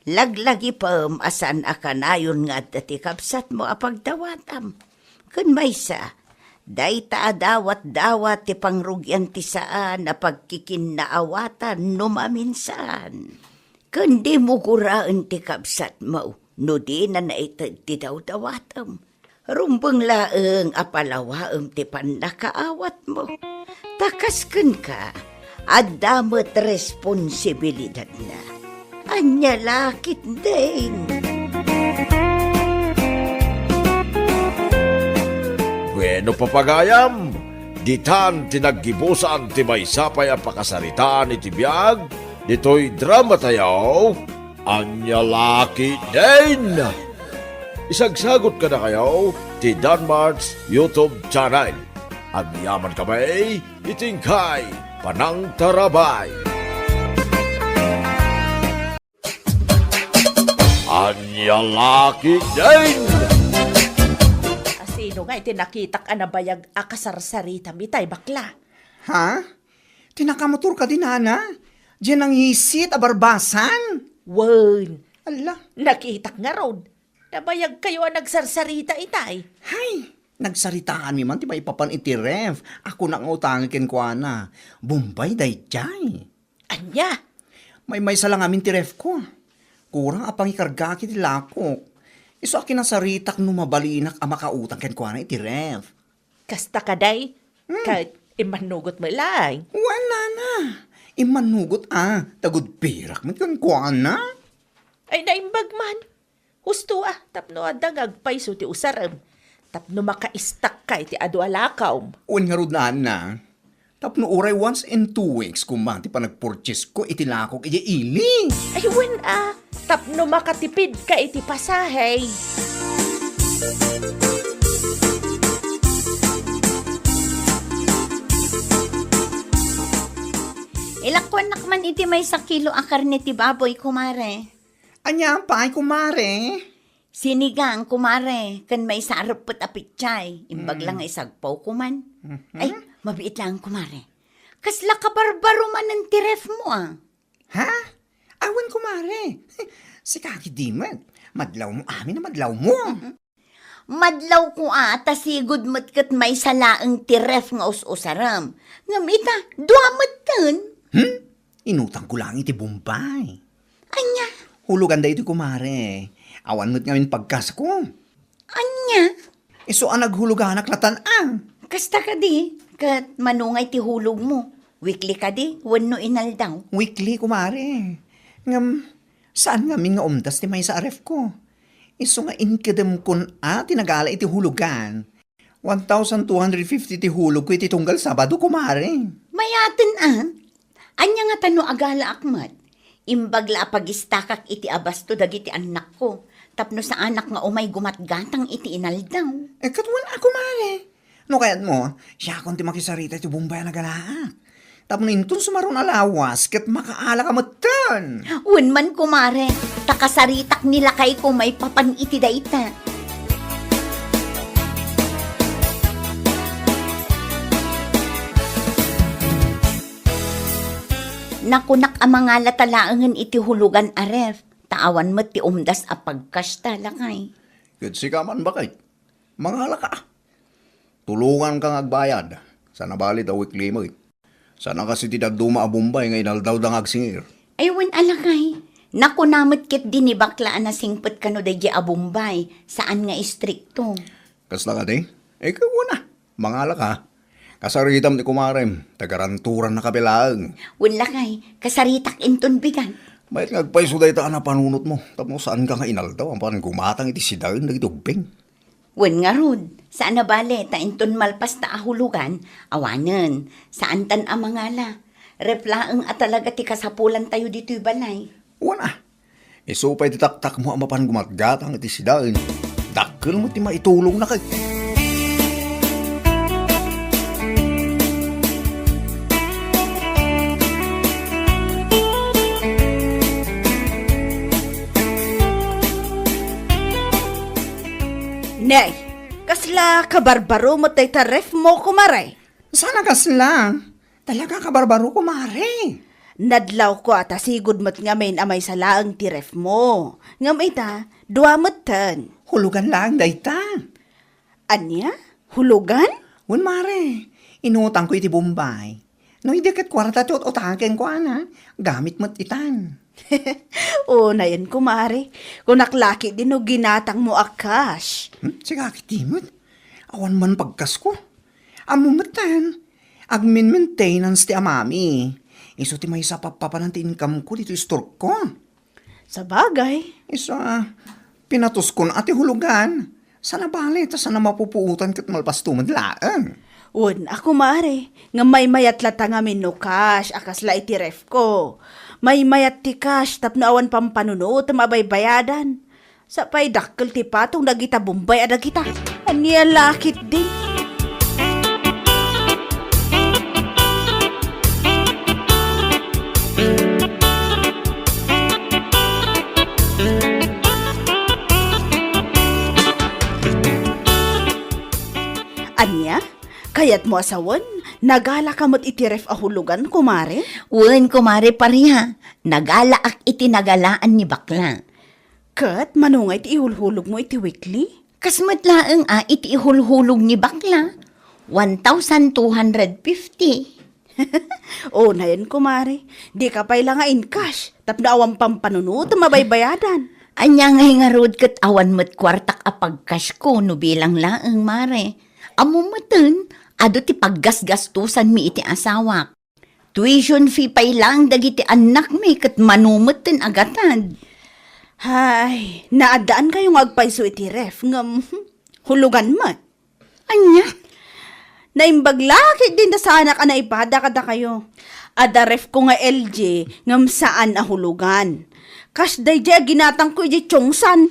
Laglagipem a saan a kanayon nga adda ti kabsatmo a pagdawatam. Ken maysa, dayta a dawatdawat ti pangrugian ti saan a pagkikinnaawatan no maminsan. Ken dimo guraen ti kabsatmo no dina naited ti dawdawatem. Rumbeng laeng a palawaem ti pannakaawatmo. Ta kas kenka, adda met responsibilidadna. Ania la ketdin? Bueno, papagayam, ditan ti naggibusan ti maysa pay a pakasaritaan iti biag ditoy dramatayo. Ania la ketdin? Isagsagot kadakayo ti Danmart's YouTube channel. Agyamankami iti inkay panangtarabay. Ania la ketdin? Asino nga iti nakitak a nabayag a kasarsaritam itay, bakla? Ha? Ti nakamotor kadi, nana? Diay nangisit a barbasan? Wen. Ala. Nakitak ngarud. Nabayagkayo a nagsarsarita itay. Hay, nagsaritaanmi man ti maipapan iti ref. Ako nga utangek kenkuana. Bombay daydiay. Ania? Maymaysa la ngamin ti refko. Kurang a pangikargaak iti lakok. Isu a kinasaritak no mabalinak a makautang kenkuana iti ref. Kasta kadi? Hmm. Ket immannugot met laeng. Wen, nana. Immannugot a, ta agudpirak met kenkuana. Ay, naimbag man. Husto a, tapno adda nga agpayso ti usarem. Tapno makaistakka iti adu a lakawm. Wen ngarud, nana. Tapno uray once in two weeks koma ti panagpurchasesko iti lakok idiay ili. Ay, wen a, tapno makatipidka iti pasahe. Ilakkuannak man iti maysa kilo a karne ti baboy, kumare. Ania pay, kumare? Sinigang, kumare, ken maysa a reppet a pechay. Imbag la nga isagpaw, kuman. Mhm. Ay, mabiit laeng, kumare. Kasla kabarbaro manen ti refmo, a. Ha? Awan, kumare. Sika ketdi met. Madlawmo amin a madlawmo. Madlawko a, ta sigud met ket maysa laeng ti ref nga us-usarem. Ngem ita, dua metten. Hmm? Inutangko laeng iti Bombay. Ania? Hulugan daytoy, kumare. Awan met ngamin pagkasko. Ania? Isu a naghuloganak latan a. Kasta kadi, ket mano nga iti hulogmo? Weekly kadi wenno inaldaw? Weekly, kumare. Ngem, saan ngamin nga umdas ti maysa a refko. Isu nga inkedemkon a ti nagala iti hulogan. One thousand two hundred fifty ti hulogko iti tunggal Sabado, kumare. Mayaten a. Ania ngata no agalaak met? Imbag la a pagistakak iti abasto dagiti annakko, tapno saanak nga umay gumatgatang iti inaldaw. Eh, ket wen a, kumare. No kayatmo, siakon ti makisarita iti Bombay a nagalaak. Tapno inton sumaruno a lawas, ket makaalaka metten. Wen man, kumare, ta kasaritak ni lakayko maipapan iti dayta. Nakunak a mangalata laengen iti hulugan a ref, ta awan met ti umdas a pag-cash ta, lakay. Ket sika man, baket. Mangalaka. Tulonganka nga agbayad. Saan a bale ta weekly met. Saan a kas iti dadduma a Bombay nga inaldawda nga agsingir. Ay, wen a, lakay. Nakuna met ketdi ni bakla a nasingpet kano daydiay a Bombay, saan nga istrikto. Kasta kadi? Ikaw na. Mangalaka. Kasaritam ni kumarem, ta garanturanna ka laeng. Wen, lakay, kasaritak inton bigat. Mayat nga agpayso dayta a napanunotmo, tapno saanka nga inaldaw, apan gumatang iti sidaen dagiti ubbing. Wen ngarud, saan a bale, ta inton malpas ta a hulugan, awanen, saantan a mangala. Ref laeng a talaga ti kasapulantayo ditoy balay. Wen a, isu pay ti taktakmo a mapan gumatgatang iti sidaen. Dakkel met ti maitulongna kay. Nay, kasla kabarbaro met dayta refmo, kumare? Saan a kasla? Talaga kabarbaro, kumare. Nadlawko a ta sigud met ngamin a maysa laeng ti refmo. Ngem ita, dua metten. Hulugan laeng dayta. Ania? Hulugan? Wen, mare. Inutangko iti Bombay. No idi ket kuarta ti ut-utangko, a, gamit met itan. Unayen, kumare. Kunak la ketdi no ginatangmo a cash. Hmm? Sika ketdi met. Awan man pag-cash ko. Ammo metten, agmin-maintenance ti amami. Isu ti maysa a pappapanan ti income ko ditoy store ko. Sabagay. Isu a, pinatuskon a ti hulugan. Saan a bale, ta saan a mapupuotan ket malpasto met laeng. Wen a, kumare, ngem maymayat latta ngamin no cash a kasla iti refko. Maymayat ti cash tapno awan pampanunotem a baybayadan. Sa pay dakkel ti patong dagita Bombay a dagita. Ania la ketdi? Ania? Kayatmo a sawen, nagalaka met iti ref a hulugan, kumare? Wen, kumare Paria. Nagalaak iti nagalaan ni bakla. Ket mano nga iti ihulhulogmo iti weekly? Kas met laeng a iti ihulhulog ni bakla, one thousand two hundred fifty. Unayen, kumare, dika pay la nga in-cash tapno awan pampanunotem a baybayadan. Ania ngay ngarud ket awan met kuartak a pag-cash ko no bilang laeng, mare. Ammo metten, adu ti paggasgastosanmi iti asawak. Tuition fee pay laeng dagiti annakmi ket mano metten a gatad. Hay, naaddaankayo nga agpayso iti ref, ngem, hmm, hulugan met. Ania? Naimbag la ketdin ta saanak a naipada kadakayo. Adda refko nga L G, ngem saan a hulugan. Kas daydiay a ginatangko idiay Chongsan.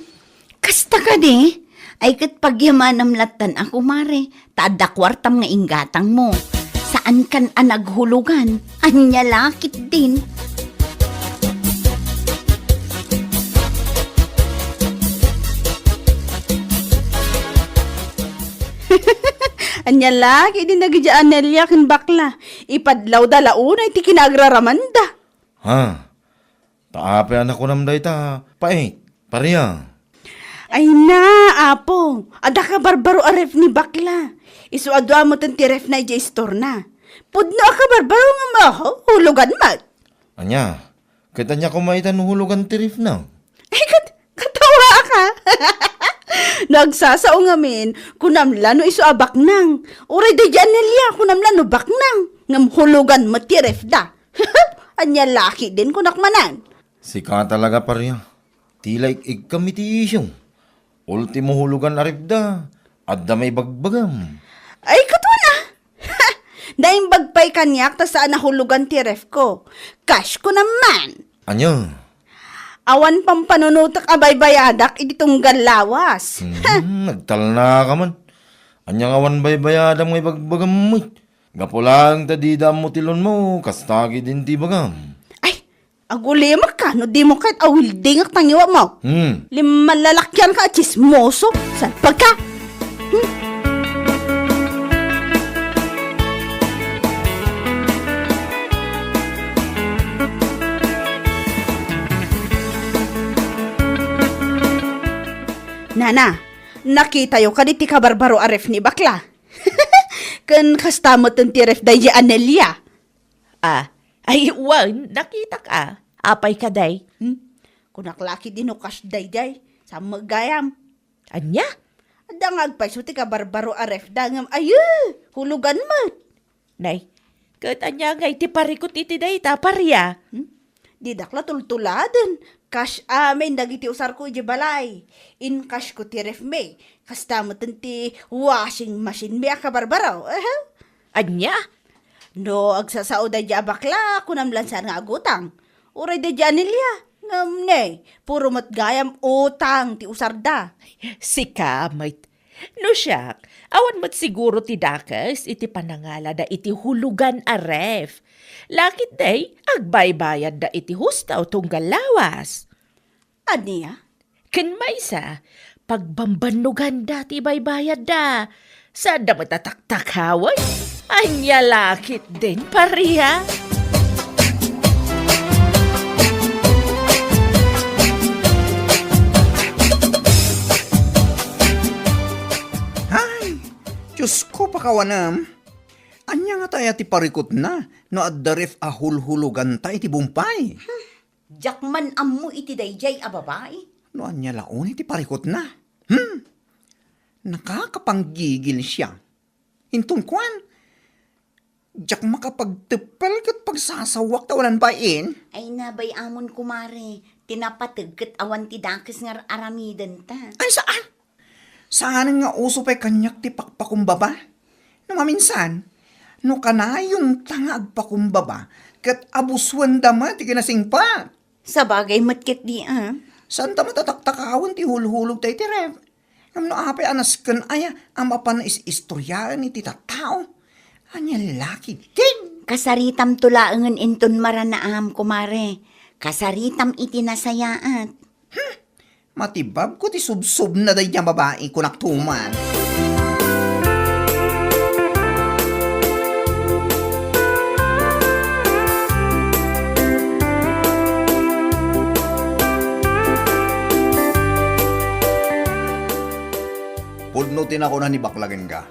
Kasta kadi? Ay ket pagyamanam lattan a, kumare, ta adda kuartam nga inggatangmo. Saankan a naghulugan. Ania la ketdin? Ania la ketdin dagidiay Anelia ken bakla? Ipadlawda la unay ti kinaagraramanda. Ha? Ta apay a nakunam dayta, pait, Paria? Ay na, apo, adda kabarbaro a ref ni bakla. Isu a dua metten ti refna idiay istorna. Pudno a kabarbaro nga maho, hulugan met. Ania? Ket ania koma ita no hulugan ti refna? Ay, kat-, katawaak. No agsasao ngamin, kunam la no isu a baknang. Uray daydiay Anelia, kunam la no baknang. Ngem hulugan met ti refda. Ania la ketdin, kunak manen. Sika talaga, Paria. Ti la ik-ikkam iti isyu. Ultimo hulugan a refda, adda maibagbagam. Ay, ket wen a. Naimbag pay kaniak ta saan a hulugan ti refko. Cash ko naman. Ania? Awan pampanunotek a baybayadak iti tunggal lawas. Hmm, nagtalnaka man. Ania nga awan baybayadam nga ibagbagam met? Gapu laeng ta dida ammo ti loanmo, kasta ketdin ti ibagam. Ay, agulimekka no dimo ket awildingek tangiwatmo. Hmm. Limmalalakianka a tsismoso. Salpagka! Hmm. Nana, nakitayo kadi ti kabarbaro a ref ni bakla? Ken kasta met ti ref daydi Anelia. Ah, ay, wen, nakitak a. Apay kadi? Hmm? Kunak la ketdi no kas daydi, sa met gayam. Ania? Adda nga agpayso ti kabarbaro a ref da, ngem ayo, hulugan met. Nay, ket ania ngay ti parikut iti dayta, paria? Hmm? Didak la tultuladen. Kas amin dagiti usarko iti balay. Inkasko ti refmi. Kasta met ti washing machine mi a kabarbaro. Aha. Ania? No agsasao daydi a bakla, kunam la saan nga agutang. Uray daydi Anelia. Ngem ne, puro met gayam utang ti usarda. Sika met. No siak, awan met siguro ti dakes iti panangalada iti hulugan a ref. Laketdi, agbaybayadda iti husto tunggal lawas. Ania? Ken maysa, pagbambannoganda ti ibaybayadda. Saanda met a taktakawen? Ania laketdin, paria? Ay, Diosko, pakawanem. Ania ngata aya ti parikutna no adda ref a hulhuloganta iti bumpay? Diak man ammo iti daydiay a babai. No ania la unay ti parikutna? Hmm? Nakakapanggigil siya. Inton kuan, diak makapagteppel ket pagsasawak ta ulan bain. Ay, nabay-amon, kumare, ti napateg ket awan ti dakes nga ar-aramidenta. Ay, saan? Saanen nga uso pay kaniak ti pakpakumbaba? No maminsan, no kanayonta nga agpakumbaba, ket abusuenda met ti kinasingpet. Sabagay met ketdi, a. Saanta met a taktakawen ti hulhulogta iti ref. Ngem no apay a nasken aya a mapan is-istoriaen iti tattao? Ania laketdin? Kasaritamto laengen inton maranaam, kumare. Kasaritam iti nasayaat. Hmm, matibabko ti subsobna daydiay a babai, kunak tuman. Pudno ti nakuna ni Bakla kenka.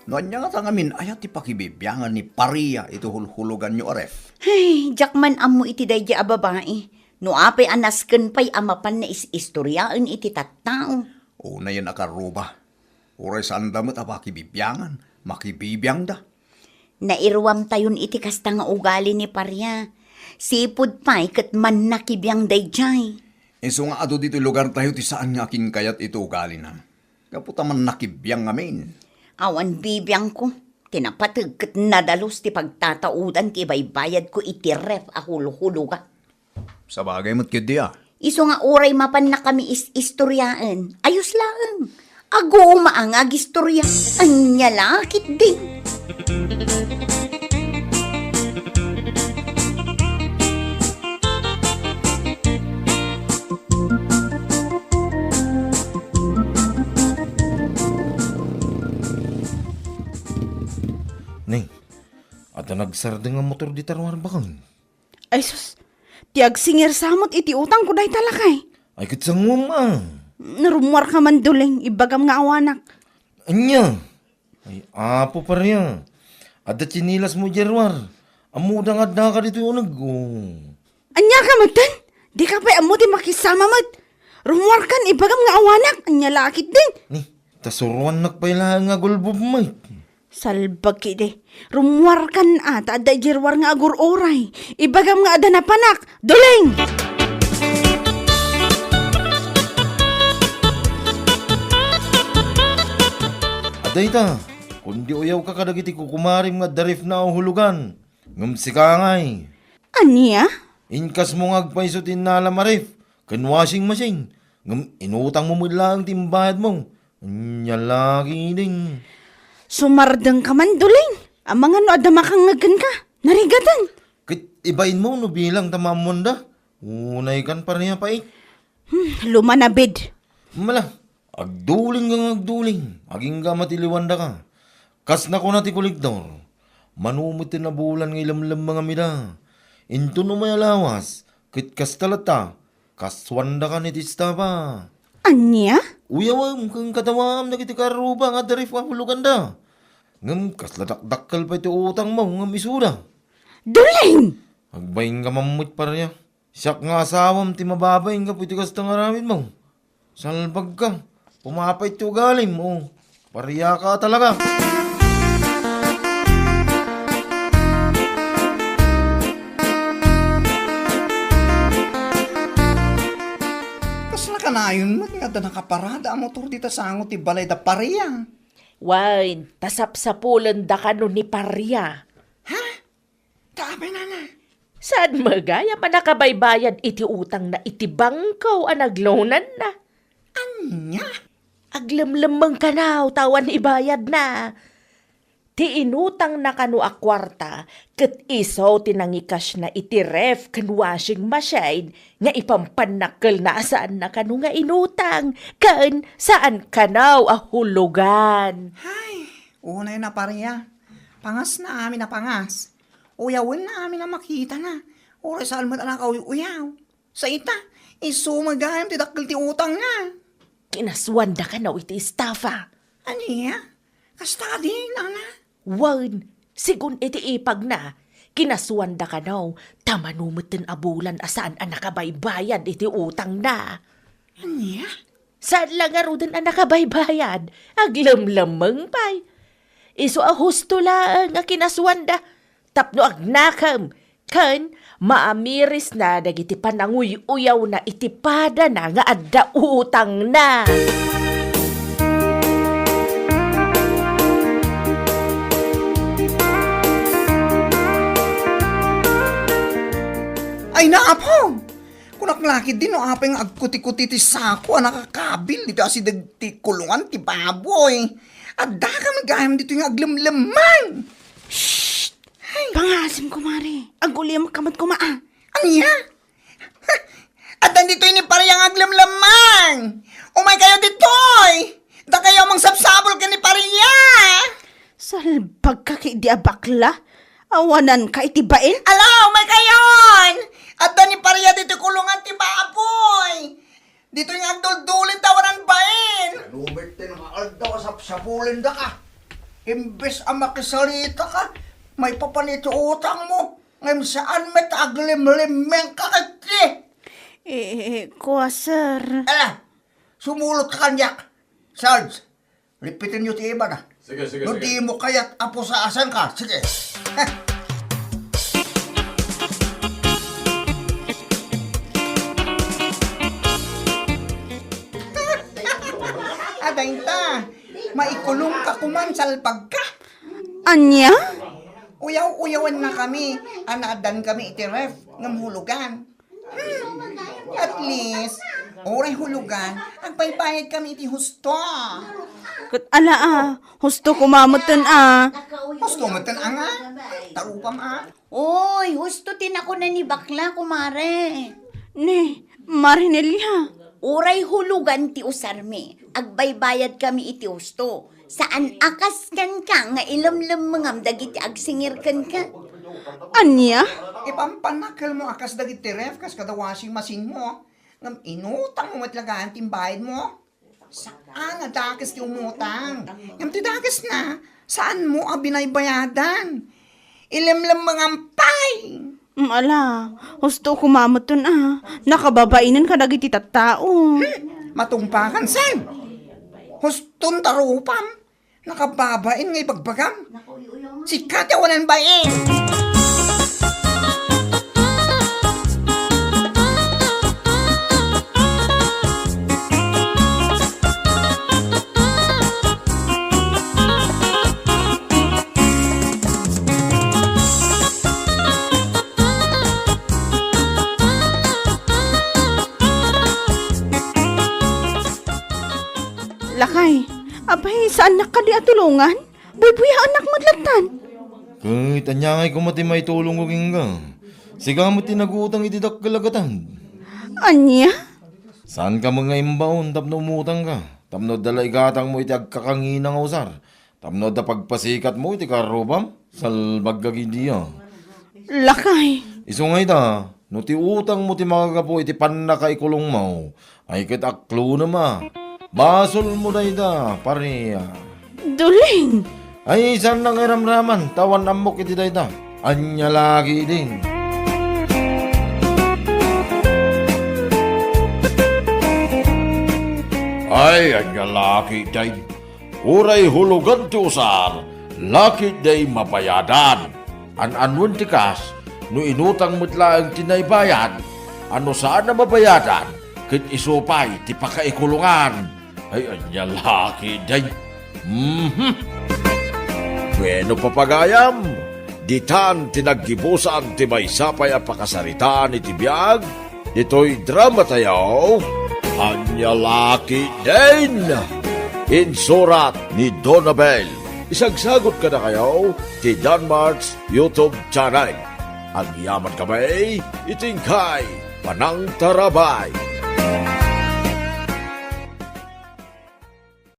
No ania ngata ngamin, aya ti pakibibiangan ni paria iti hulhuloganyo a ref? Ay, diak man ammo iti daydiay a babai. No apay a nasken pay a mapan nga is-istoriaen iti tattao. Unayen a karruba. Uray saanda met a pakibibiangan, makibibiangda. Nairuamtayon iti kasta nga ugali ni paria. Sipud pay ket mannakibiang daydiay. Isu nga adu ditoy lugartayo ti saan nga akinkayat iti ugalina. Gapu ta mannakibiang ngamin. Awan bibiangko. Ti napateg ket nadalus ti pagtataudan ti ibaybayadko iti ref a hulhuloga. Sabagay met ketdi a. Isu nga uray mapannakami is-istoriaen, ayos laeng. Aguma nga agistorya. Ania la ketdi? Ni, adda nagsardeng a motor dita ruar baken. Ay sus, ti agsingir sa met iti utangko dayta lakay. Ay, ket sanguem a. Narummuarka man, Duling, ibagam nga awanak. Ania? Ay, apo, paria. Adda tsinilasmo idiay ruar. Ammoda nga addaka ditoy uneg, o. Ania ka metten? Dika pay ammo ti makisama met. Rummuarkan, ibagam nga awanak. Ania la ketdin? Ni, ta suruannak pay laeng nga gulbub met. Salbag ketdi. Rummuarkan a, ta adda idiay ruar nga agur-uray. Ibagam nga adda napanak. Duling! Adda ita, kundi uyawka kadagiti kukumarim nga adda refna a hulugan. Ngem sika ngay. Ania? Inkasmo nga agpayso ti innalam a ref ken washing machine, ngem inutangmo met laeng ti imbayadmo. Ania la ketdin? Sumardengka man, Duling. Amangan no adda makangngeg kenka. Narigaten. Ket ibainmo no bilang ta maammoanda. Unaykan, paria, pait. Hmm, lumanabid. Mala, agduling nga agduling. Agingga a matiliwandaka. Kas nakuna ti kolektor, mano met ti nabulan nga ilemlemmeng amida. Inton umay a lawas, ket kasta latta, kasuandakan iti estaba. Ania? Uyawem ken kadawaam dagiti karruba nga adda ref a huloganda. Ngem kasla dakdakkel pay ti utangmo ngem isuda. Duleng! Agbainka man met, paria. Siak nga asawam ti mababain gapu iti kasta nga aramidmo. Salbagka. Pumapait ti ugalim, o. Pariaka talaga. Kasla kanayon met nga adda nakaparada a motor dita sango ti balay da paria. Wen, ta sapsapulenda kano ni paria. Ha? Ta apay, nana? Saan met gayam a nakabaybayad iti utangna iti bangko a nagloananna? Ania? Aglemlemmeng kanaw ta awan ibayadna. Ti inutangna kano a kuarta ket isu ti nangikasna iti ref ken washing machine nga ipampanna kel na a saanna kano nga inutang ken saan kano a hulugan. Hay, unay na paria. Pangasna amin a pangas. Uyawenna amin a makitana. Uray saan met a nakauy-uyaw. Sa ita, isu met gayam ti dakkel ti utangna. Kinasuanda kano iti estafa. Ania? Kasta kadi, nana? Wen, sigun iti ipagna, kinasuanda kano, ta mano metten a bulan a saan a nakabaybayad iti utangna. Ania? Saan la ngaruden a nakabaybayad, aglemlemmeng pay. Isu a husto laeng a kinasuanda, tapno agnakem, ken maamirisna dagiti pananguy-uyawna iti padana nga adda utangna. Ay, naapo! Kunak la ketdi no apay nga agkuti-kuti ti sako a nakakabil ditoy asideg ti kulungan ti baboy. Addaka met gayam ditoy nga aglemlemmeng. Shh! Ay. Pangasim, kumare. Agulimek ka met koma, a. Ania? Addan ditoy ni paria nga aglemlemmeng. Umaykayo ditoy. Dakayo a mangsabsabol ken ni paria. Salbagka ketdi a bakla. Awananka iti bain? Ala, umaykayon! Adda ni paria ditoy kulungan ti baboy. Ditoy nga agduldulin ta awanan bain. Ano met ti nga aldaw a sapsapulendaka? Imbes a makisalitaka, maipapan iti utangmo. Ngem saan met aglemlemmengka ketdi. Eh, kua, sir. Ala, sumulotka kaniak. Sarge, lipitenyo ti imana. Sige, sige, no sige. Dimo kayat a pusasanka, sige. Adayta, maikulongka koman, salbagka. Ania? Uyaw-uyawennakami a naaddankami iti ref ngem hulugan. Hmm, at least, uray hulugan, agbaybayadkami iti husto. Ket ala, a, husto koma metten, a. Husto metten, a, nga? Tarupam, a. Oy, husto ti nakuna ni bakla, kumare. Ni, Mare Nelia. Uray hulugan ti usarmi, agbaybayadkami iti husto. Saan a kas kenka nga ilemlemmengam dagiti agsingir kenka. Ania? Ipampannakelmo a kas dagiti ref, kas kada washing machine mo. Ngem inutangmo met laeng ti imbayadmo. Saan a dakes ti umutang. Ngem ti dakesna, saanmo a binaybayadan. Ilemlemmengam pay. Mm, ala, husto koma metten, a. Nakababainen kadagiti tattao. Hmm, matungpakan, saan? Huston tarupam. Nakababain nga ibagbagam. Sika ti awanan bain. Lakay, apay, saannak kadi a tulongan? Buybuyaennak met lattan. Ket ania ngay koma ti maitulongko kenka? Sika met ti nagutang iti dakkel a gatad. Ania? Saanka met nga imbaon tapno umutangka, tapno adda la igatangmo iti agkakangina nga usar, tapno adda pagpasikatmo iti karrubam? Salbagka ketdi a. Lakay. Isu nga ita, No ti utangmo ti manggapu iti pannakaikulongmo, ay ket aklonem a. Basolmo dayta, pare. Dolin! Ay, saan nga iramraman, ta awan ammok iti dayta. Ania la ketdin? Ay, ania la ketdin? Uray hulogan ti usar, la ketdi mabayadan. An-anoen ti kas, no inutang met laeng ti naibayad, a no saan a mabayadan, ket isu pay ti pakaikulongan. Ay, ania la ketdin? Mhm. Bueno, papagayam, ditan ti naggibusan ti maysa pay a pakasaritaan iti biag, ditoy dramatayo, Ania la ketdin? Insurat ni Donabel. Isagsagut kadakayo ti Danmart's YouTube channel. Agyaman kami iti inkay panangtarabay.